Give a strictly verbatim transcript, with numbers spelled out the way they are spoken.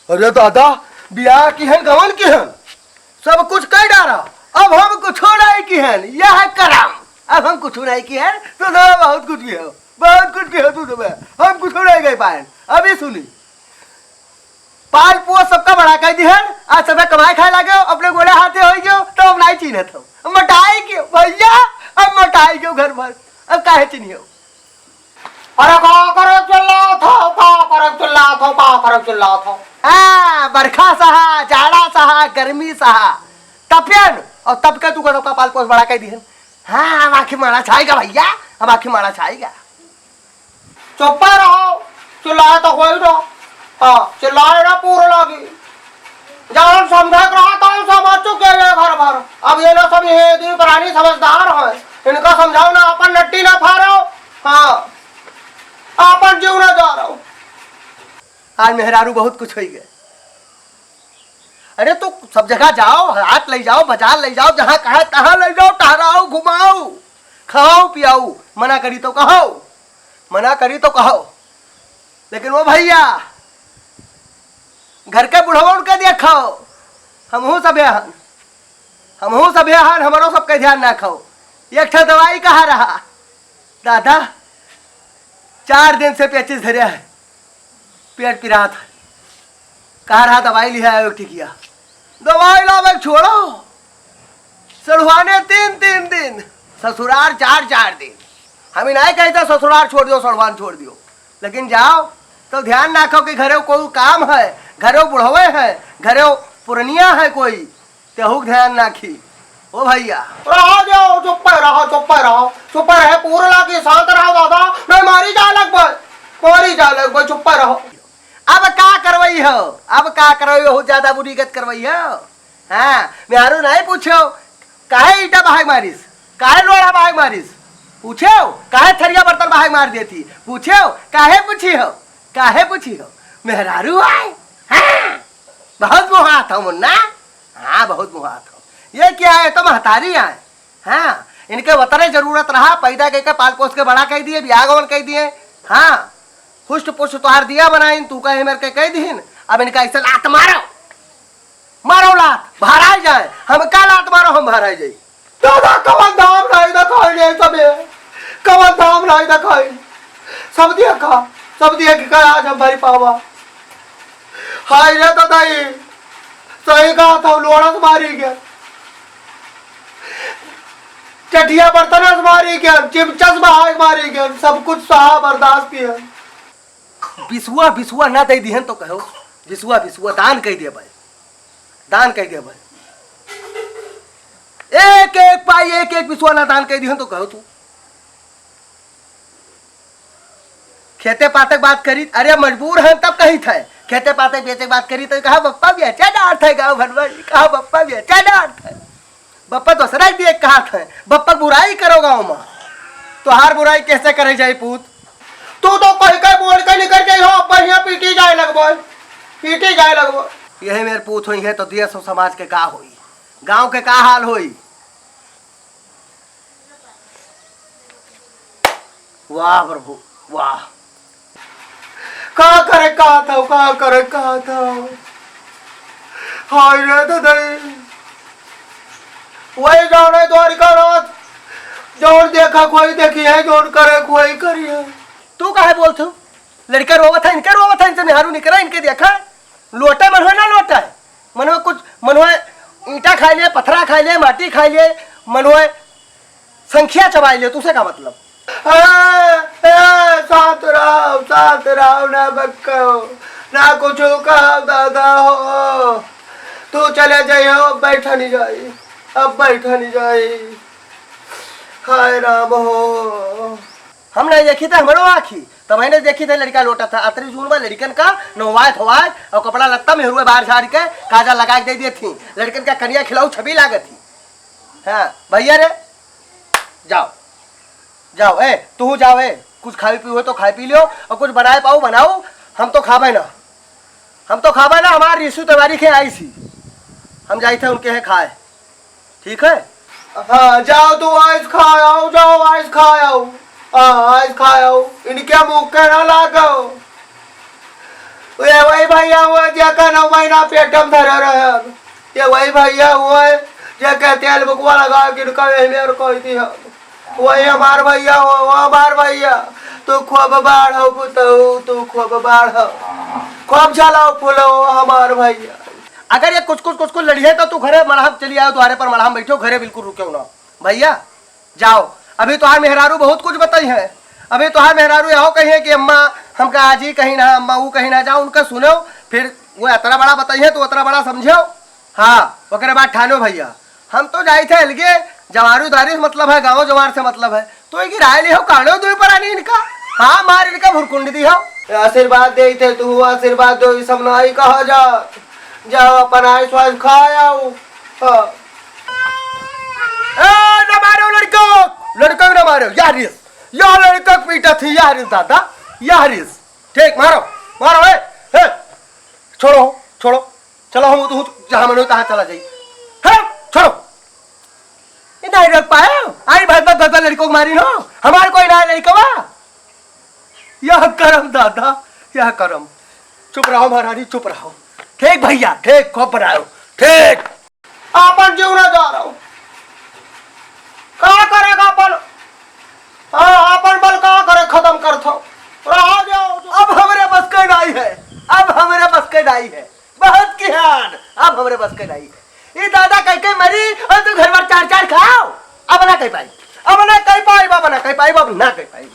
अरे दादा, बियाह किहन, गवन किहन, सब कुछ कइ डारा, अब हम कुछो नाहीं किहन, यह है करम। अब हम कुछो नाहीं किहन, तू तो बहुत कुछ किहो, बहुत कुछ किहो तू तो, हम कुछो नाहीं कइ पाएन। अभी सुनी, पाल पोस सबका बड़ा कइ दिहन, आज सबे कमाए खाए लागे, अपने गोड़े हाथे होइ गयो, तो हम नाहीं चिन्हत हो। मोटाई क्यों भइया, अब मोटाई क्यों घर भर, अब काहे चिन्हियो? अरे का करे चिल्लात हो, का करे चिल्लात हो, का करे चिल्लात हो? हाँ, बरखा सहा, जाड़ा सहा, गर्मी सहा, तपियन, और तब के तू का सबका पाल पोस बड़ा कइ दिहन। हाँ, हम आखिर मारा छाएगा भइया, हम आखिर मारा छाएगा। चुप्पे रहो, चिल्लाए तो कोई ना। हाँ, चिल्लाए ना पूरा लागी। जौन समझे के रहा, तौन समझ चुके हैं घर भर। अब ये ना समझे, ये दुई प्राणी समझदार हैं। इनका समझाओ ना, अपन नट्टी ना फाड़ो। हाँ, अपन जीव ना जा रहो। आज मेहरारू बहुत कुछ होइ गए। अरे तो सब जगह जाओ, हाट लइ जाओ, बाजार लइ जाओ, जहाँ कहे तहाँ लइ जाओ, टहराओ, घुमाओ, खाओ, पियाओ, मना करी तो कहो, मना करी तो कहो। लेकिन वो भइया, घर के बुढ़वन के देखो, हमहू सभे हन, हमहू सभे हन, हमरो सबके ध्यान रखो। एक ठे दवाई कहा रहा, दादा, चार दिन से पेचिस धरे है, पेट पिरात है। कहा रहा दवाई लिहे आयो टिकिया, दवाई लावे छोड़ो, सड़ुआने तीन तीन दिन, ससुरार चार चार दिन। हम ही नाहीं कहित ससुरार छोड़ दियो, सड़ुआन छोड़ दियो, लेकिन जाओ तो ध्यान रखो कि घरे कोई काम है, घरे बुढ़वे है, घरे पुरनिया है कोई, तेहू के ध्यान राखी। ओ भइया। रहो जो, चुप्पे रहो, चुप्पे रहो, चुप्पे रहे, पूरा लागी, शांत रहो दादा, नहीं मारी जा लगबे, मारी जा लगबे, चुप्पे रहो। अब का करवई हो, अब का करवई हो, ज्यादा बुरी गत करवई हो। हाँ, मेहरारू नहीं पूछो, काहे ईंटा बहाय मारिस, काहे लोढ़ा बहाय मारिस, पूछो, काहे थरिया बर्तन बहाय मार देती, पूछो, काहे पूछी हो, काहे पूछी हो, मेहरारू आए। हाँ, बहुत मुहात हो मुन्ना। हाँ, बहुत मुहात हो। ये क्या है, तो महतारी आए। हाँ, इनके वतने जरूरत रहा, पैदा कइके पाल पोस के बड़ा कइ दिए, बियाह गवन कइ दिए। हाँ, हुष्ट पुष्ट तोहार दिया बनाइन, तू कहे मेरे के कह दिहिन, अब इनका ऐसे लात मारो, मारो लात, भराई जाए। हम का लात मारो, हम भराई जाई। दादा, कवन धाम नाहीं देखाई रे सबे, कवन धाम नाहीं देखाई। सब देखा, सब देख के आज हम भरी पावा। हाय रे दादा, ई सही कहा था, लोढ़स मारी गया, चटिया बर्तनस मारी गया, चिमचस बहाय मारी गया, सब कुछ सहा बर्दाश्त किया। बिसुआ, बिसुआ ना दे दिहन तो कहो, बिसुआ, बिसुआ दान कइ देबे, दान कइ देबे। एक एक पाई, एक एक बिसुआ ना दान कइ दिहन तो कहो तू। खेते पाते के बात करी, अरे मजबूर हैं तब कही थे, खेते पाते बेचे के बात करी तो कहा बप्पा बेचे डार थे, गाँव भर में कहा बप्पा बेचे डार थे। बप्पा दूसरा के दिए कहा थे, बप्पा बुराई करो गाँव में, तोहार बुराई कैसे करे जाई पूत? तू तो कहीं कहीं बोल के निकल जाई हो, बढ़िया पीटी जाए लगबो, पीटी जाए लगबो। यही मेरे पूत होई है तो देश और समाज के का होई, गाँव के का हाल होई? वाह प्रभु, वाह। का करे का था, का करे का था? हाय रे ददई। वही जाने द्वारिका नाथ, जौन देखा कोई देखी है, जौन करे कोई करी है। तू काहे बोलत हो? लड़का रोवत है, इनके रोवत है, इनसे मेहरारू निकरा, इनके देखा। लोटा मनवे ना लोटा है। मनवे कुछ, मनवे ईंटा खाइ ले, पथरा खाइ ले, माटी खाइ ले, मनवे संखिया चबाइ ले, तुसे का मतलब? ए, ए, शांत रहो, शांत रहो, ना बक्को, ना कुछ कहो दादा हो। तू चले जाइयो, अब बैठा नहीं जाई, अब बैठा नहीं जाई। हाय राम हो। हम नहीं देखी थे, हमरो आँखी। तब मैंने देखी थे लड़का लोटा था। अतरी जून में लड़कन का नहवाए धोवाए और कपड़ा लत्ता में हुए बाहर झाड़ के काजल लगा के दे दिए थी। लड़कन का कनिया खिलाऊ छवि लागत थी। हाँ, भैया रे, जाओ, जाओ, ए, तू जाओ, ए, कुछ खाई पी हो तो खाई पी लियो और कुछ बनाए पाओ बनाओ, हम तो खाबे ना, हम तो खाबे ना, हमार रिसु तिवारी के आई सी, हम जाई थे उनके है खाए। ठीक है? हाँ, जाओ तू आइस खा आओ, जाओ आइस खा आओ। हाँ, आइस खा आओ। इनके मुँह के ना लागो। ए, वही भैया, वो जेका ना का पेट में धरे रहे हम। ये वही भैया हुए, जे के तेल बुकवा लगा के इनका यही में कोई दी हम। वही हमार भैया हो, वो हमार भैया। तू खूब बाढ़ो पुतऊ, तू खूब बाढ़ो। खूब झलाओ फुलो हमार भैया। अगर ये कुछ कुछ कुछ कुछ लड़िए तो तू घरे मड़हा चली आओ, द्वारे पर मड़हा बैठो, घरे बिल्कुल रुक्यो ना। भैया, जाओ, अभी तोहार मेहरारू बहुत कुछ बताई है। अभी तोहार मेहरारू यहो कही है कि अम्मा, हमका आज ही कहीं ना, अम्मा वो कहीं ना, जाओ उनका सुनो। फिर वो अतरा बड़ा बताई है तो अतरा बड़ा समझो। हाँ, ओकरे बाद ठानो भैया। हम तो जाई थे अलगे, जवारू दारी से मतलब है, गाँव जवार से मतलब है। तो एक राय लिहो, काढ़ो दो परानी इनका। हाँ, मार इनका भुरकुंड दी हो। आशीर्वाद दे थे तू, आशीर्वाद दो, ये सब ना ही कहा जा। जाओ अपन आइस वाइस खा आओ। हाँ। ए, ना मारो लड़को, लड़को ना मारो, यार रिस, यह लड़को पीटा थी, यार रिस दादा, यार रिस। ठीक, मारो, मारो, ए, ए, छोड़ो, छोड़ो, चलो हम तो जहाँ मनो तहाँ चला जाई। है, छोड़ो। ये नहीं रोक पाए, आई भर भर भर भर लड़को को मारी नो, हमार कोई ना लड़को बा। यह करम दादा, यह करम। चुप रहो महारानी, चुप रहो। ठीक भैया, ठीक, खूब बनायो, ठीक। आपन जीव ना जा रहो। का करेगा अपन? हाँ, अपन बल का करे, खत्म कर थो। रहा जाओ। अब हमरे बस के नाई है, अब हमरे बस के नाई है। बहुत किहान, अब हमरे बस के नाई है। ये दादा कह के मरी और तू घर भर चार चार खाओ। अब ना कह पाई, अब ना कह पाई बाबा, ना कह पाई बाबा, ना कह पाई।